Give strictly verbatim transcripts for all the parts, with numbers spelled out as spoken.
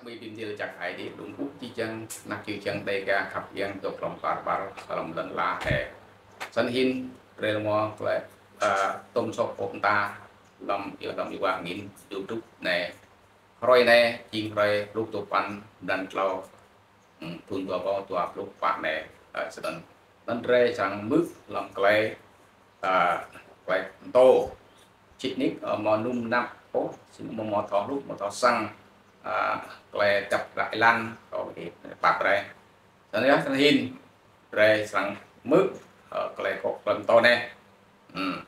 Mĭ bi mdil jăk ai di lŭng ƀuh jih jang, anak čô jang Dega khăp yang dôk hlăm bar bar, hlăm lăn ala he. Snăn hĭn, drei mâo klei, a, tôm sôk ôh mta, hlăm, hlăm êwa angĭn, dôk dôk anei. Hruê anei, jing hruê pluh dua păn, mlan tlâo, hmm, thŭn dua êbâo dua pluh pă anei, a, snăn. Anăn drei srăng mŭt hlăm klei, a, klei mtô. Čĭt nik, a, mâo num nap ôh, snăn mâo, mâo thâo hluh, mâo thâo săng, a, klei dăp rak êlan, kâo ih pap drei. Snăn yơh, snăn hĭn, drei srăng mŭt, a, klei kŏ, klei mtô anei. Hmm.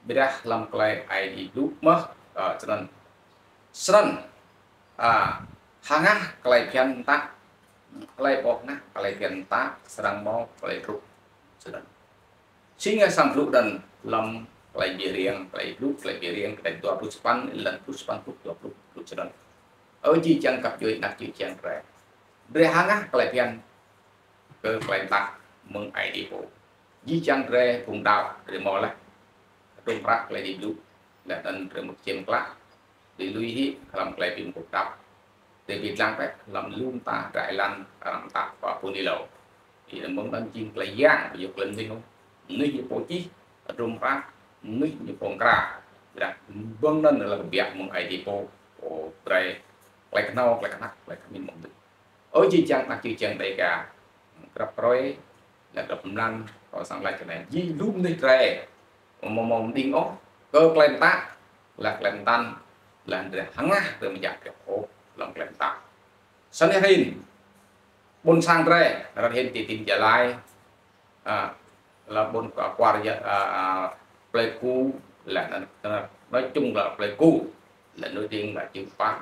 Ƀiădah hlăm klei Aê Diê blŭ mơh, a, snăn. Snăn, a, hngah klei bhiăn mtă, klei boh hngah klei bhiăn mtă, srăng mâo klei truh. Snăn. Si ngă sang blŭ anăn hlăm klei bi riêng, klei blŭ, klei bi riêng, klei dua pluh sa păn, êlan pluh sa păn, pluh dua pluh, pluh sa păn. Ơ jih jang găp djuê anak čô jang drei. Drei hngah klei bhiăn kơ klei mtă mơ̆ng Aê Diê pô. Jih jang drei phung đăo, drei mâo leh. Hdruôm hră klei Aê Diê blŭ, leh anăn drei mŭt čem klă. Drei lui hĕ hlăm klei bi mguôp dăp. Drei bi dlăng bĕ hlăm lu mta rak êlan arăng mtă kơ phung êlâo. Ih mơ̆ng anăn jing klei yang, ƀu djŏ klei mnuih ôh. Mnuih ñu pô čih, hdruôm hră, mnuih ñu pô mkra. Ƀiădah mơ̆ng anăn leh kbiă mơ̆ng Aê Diê pô, pô brei klei knhâo, klei knhăk, klei kmĭn mơ̆ng mnuih. Ơ jih jang anak čô jang Dega, grăp hruê, leh grăp mlan, kâo srăng lač kơ anei. Jih lu mnuih drei, amâo mâo mđing ôh kơ klei mtă, leh klei mtăn, leh drei hngah drei amâo djă pioh ôh hlăm klei mtă. Snăn hĭn, ƀuôn sang drei, ară hĭn ti, ti Gia Lai, a, leh ƀuôn Kwar, a, a, Pleiku, leh anăn, anăn, nói chung là Pleiku, leh anăn ding là Čư̆ Pa,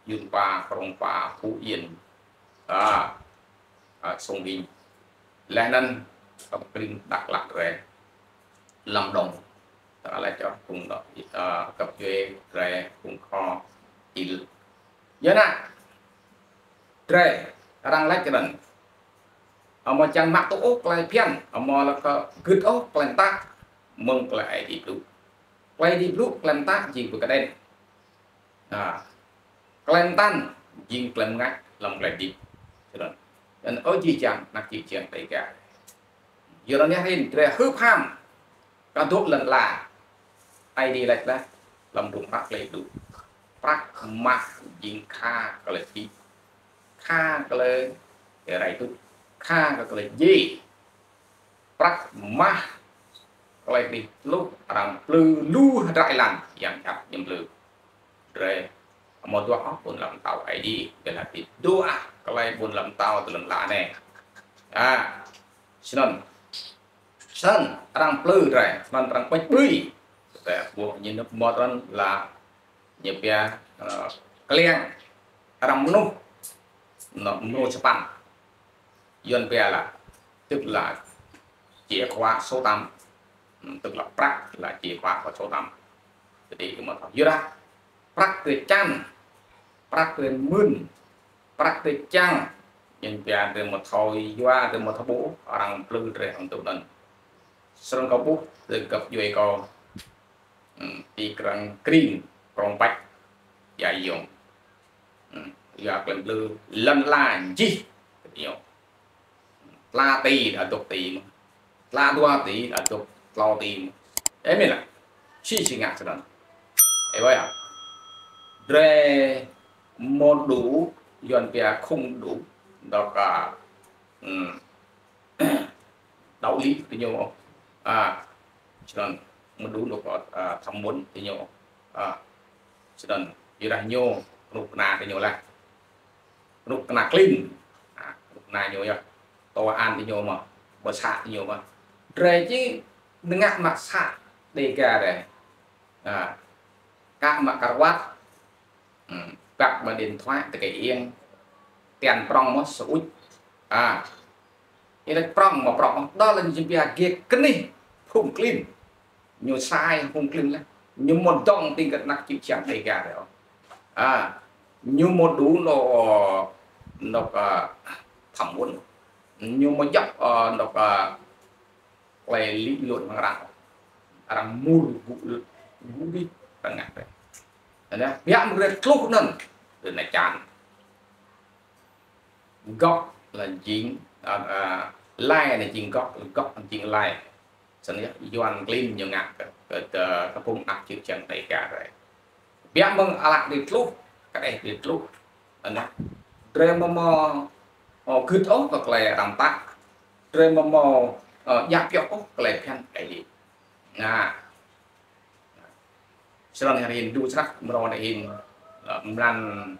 Yuăn Pa, Krông Pa, Phú Yên, a, a, Sông Hinh. Leh anăn, kơ krĭng Dak Lak drei, Lâm Đồng. Ta leh čŏ phung dôk, a, găp djuê drei phung K'ho, Il. Yơh anăn, drei, arăng lač kơ anăn. Amâo čiăng mă tŭ ôh klei bhiăn, amâo lŏ kơ gưt ôh klei mtă mơ̆ng klei Aê Diê blŭ. Klei Aê Diê blŭ, klei mtă jing bi kđen. A, klei mtăn jing klei mngač hlăm klei hdĭp. Snăn. Anăn ơ jih jang anak čô jang Dega. Yua anăn hĭn drei hưp ham kơ dôk lăn ala. Aê Diê lač leh hlăm hdruôm hră klei blŭ. Prăk mah jing kha klei hdĭp. Kha klei rai tuč. Kha klei djiê. Prăk mah klei bi tluh arăng mplư lu hdră êlan yang jhat ñu mplư. Drei amâo duah ôh ƀuôn ala mtao Aê Diê, ƀiădah bi duah klei ƀuôn ala mtao ti lăn ala anei. A, snăn. Snăn arăng mplư drei, snăn arăng ƀuč ƀui. Drei ƀuh ñu nŭp mâo trăn la ñu pia, ơ, kliăng arăng mnuh, nŏ mnuh sa păn. Yuăn pia là, tức là chìa khóa số tám. Ừ, tức là prăk là chìa khóa của số tám. Jadi, kơ mâo thâo. Yua dah, prăk drei čan, prăk drei mưn, prăk drei čiăng, ñu pia drei mâo thâo yua, drei mâo thâo ƀuh, arăng mplư drei hŏng tŭ anăn. Snăn kâo ƀuh, drei găp djuê kâo, hmm, ti krăng krĭng, Krông Păč, Gia Yông. Hmm, yua klei mplư, lăn ala jih, kơ diñu. Tla ti, dah dôk ti mơh. Tla dua ti, dah dôk tlâo ti mơh. Ơ, mĭn lah. Si, si ngă snăn. Ơ, ƀai ah. Drei mâo đủ, Yuăn pia không đủ, dôk, a, hmm, đạo lý ti ñu. A, snăn, mâo đủ dôk, a, thẩm vấn ti ñu. A, snăn, yua dah ñu, knŭk kna ti ñu lah. Knŭk kna klin. A, knŭk kna ñu yơh. Tòa án ti ñu mơh. Ƀuôn sang ti ñu mơh. Drei či nengah mă sang Dega drei. A, kă mă kar wăt. Hmm, kă mă điện thoại, tơ kơ iêng. Tian prŏng mơh sơuč. A. Ih lač prŏng mă prŏng. Đó là ñu pia gek knih phung klin. Ñu sai phung klin lah. Ñu mâo dŏng tĭng kơ anak čô čiăng Dega drei. A. Ñu mâo đủ nŏ, nŏ, a, thẩm vấn. Ñu mâo djăp, a, nŏ, a, klei lý luận hŏng arăng. Arăng mŭr gŭ, gŭ dih arăng ngă drei. Anăn, biă mơ̆ng drei tluh anăn, drei nao čan. Gŏ leh jing, a, a, lai leh jing gŏ, gŏ leh jing lai. Snăn yơh, Yuăn klin ñu ngă kơ, kơ, kơ, kơ phung anak čư̆ čiăng Đêga drei. Biă mơ̆ng ală drei tluh, kđeh drei tluh. Anăn, drei amâo mâo, ơ, gưt ôh kơ klei arăng mtă. Drei amâo mâo, ơ, djă pioh ôh klei bhiăn Aê Diê. Nah. Snăn hĭn du snăk mrâo anei hĭn, ơ, mlan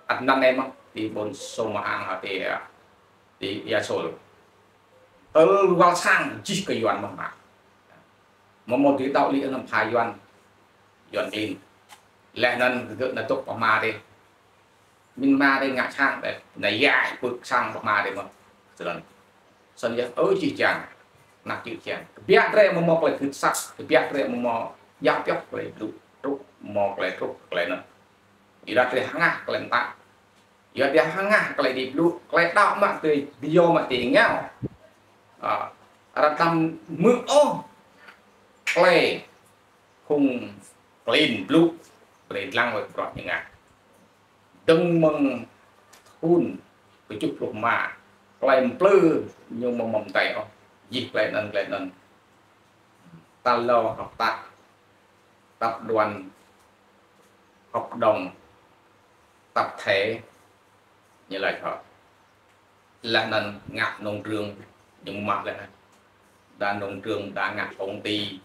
ăt anăn anei mơh, ti ƀuôn Sô Mhang, ơ, ti, ơ, ti Ia Sôl. Tơl wăl sang jih kơ Yuăn mơh mă. Amâo mâo dưi đăo lĕ anăn pha Yuăn, Yuăn klin. Leh anăn gơ̆ nao dôk pơ hma drei. Mĭn hma drei ngă sang drei, nao yai pưk sang pơ hma drei mơh. Snăn. Snăn yơh, ơ, jih jang, anak čư̆ čiăng. Kbiă drei amâo mâo klei gưt asăp, kbiă drei amâo mâo djă pioh klei blŭ, truh, mâo klei truh, klei anăn. Êlan drei hngah klei mtă. Êlan drei hngah klei Aê Diê blŭ, klei đăo mă drei, bi yua mă drei êngao. A, arăng đăm hmư̆ ôh klei phung klin blŭ, brei dlăng wăt bruă ñu ngă. Dơ̆ng mơ̆ng thŭn kjuh pluh êma, klei mplư ñu amâo mâo mdei ôh. Jih klei anăn, klei anăn. Tal êlâo hŏk tat, tập đoàn, hợp đồng, tập thể, ñu lač hŏ. Leh anăn ngă nông trường, ñu mă leh anăn. Đa nông trường, đa ngă công ty.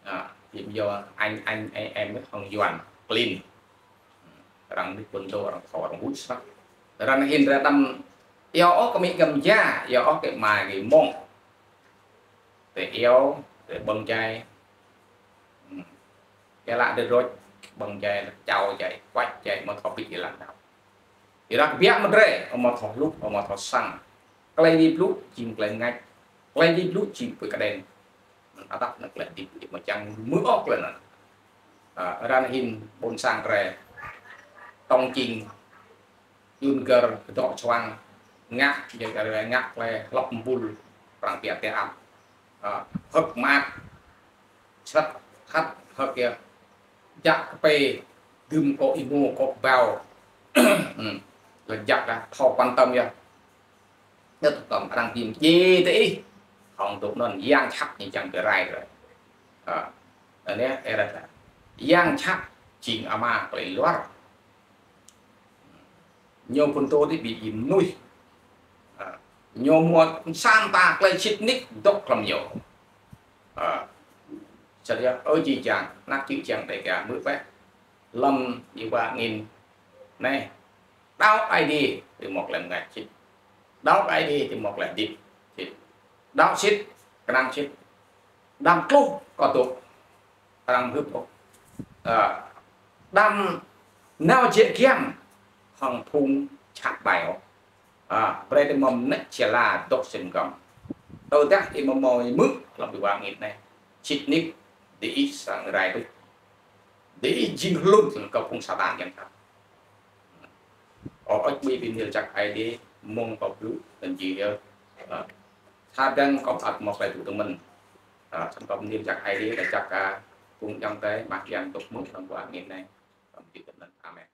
A, jing yơh anh, anh, em, em hŏng Yuăn klin. Arăng nik pun tô, arăng thâo, arăng huč sah. Arăng hĭn arăng đăm, yơh ôh kơ amĭ kơ ama, yơh ôh kơ ama kơ mông. Ti iêu, ti ƀơ̆ng jai. Hmm. Êlan drei rôč, ƀơ̆ng jai, čao jai, kuač jai, amâo thâo bi êlan đăo. Êlan kbiă mă drei, amâo thâo hluh, amâo thâo săng. Klei Aê Diê blŭ, jing klei mngač. Klei Aê Diê blŭ, jing pui kđen. Atăt anăn klei hdĭp, hdĭp amâo čiăng hmư̆ ôh klei anăn. A, arăng hĭn ƀuôn sang drei. Tŏng čing, yun găr, kdŏ čuang, ngă, jing arăng ngă klei hlăp mbul, arăng pia ti ăp. A, hơ̆k mơak, srăt, khăt, hơ̆k yơh. Jăk kpei, dưm kŏ êmô, kŏ ƀâo. Hmm. Leh jăk dah, thâo quan tâm yơh. Yơh tŏ tăm arăng bi mdjiê ti ih. Hŏng dôk anăn yang jhat ñu čiăng bi rai drei. A, anei, êrah dah. Yang jhat jing ama klei luar. Ñu phŭn tô dih bi mnuih. A, ñu mâo sa mta klei sĭt nik dôk hlăm ñu. A, snăn yơh, ơ jih jang, anak čư̆ čiăng Đêga hmư̆ bĕ. Hlăm êwa angĭn anei. Đăo Aê Diê, drei mâo klei mngač sĭt. Đăo Aê Diê, drei mâo klei hdĭp sĭt. Đăo sĭt, knang sĭt. Đăm tluh kơ dôk arăng hưp ôh. A, đăm nao jĕ giăm hŏng phung jhat ƀai ôh. A, brei drei mâo mnêč čia la dôk sem găm. Tơdah ih amâo mâo êmư̆ hlăm êwa angĭn anei, sĭt nik diih srăng rai tuč. Diih jing hlŭn kơ phung Satan yang jhat. Ơ, ơ, bi bi mni lač jăk Aê Diê, mơ̆ng kâo blŭ, anăn jing yơh. A, sa dăng kâo ăt mâo klei tŭ tơ mĭn. A, snăn kâo bi mni lač jăk Aê Diê, lač jăk kơ phung ayŏng adei, mah yang dôk hmư̆ hlăm êwa angĭn anei. Kâo bi mni tơ mĭn. Amen.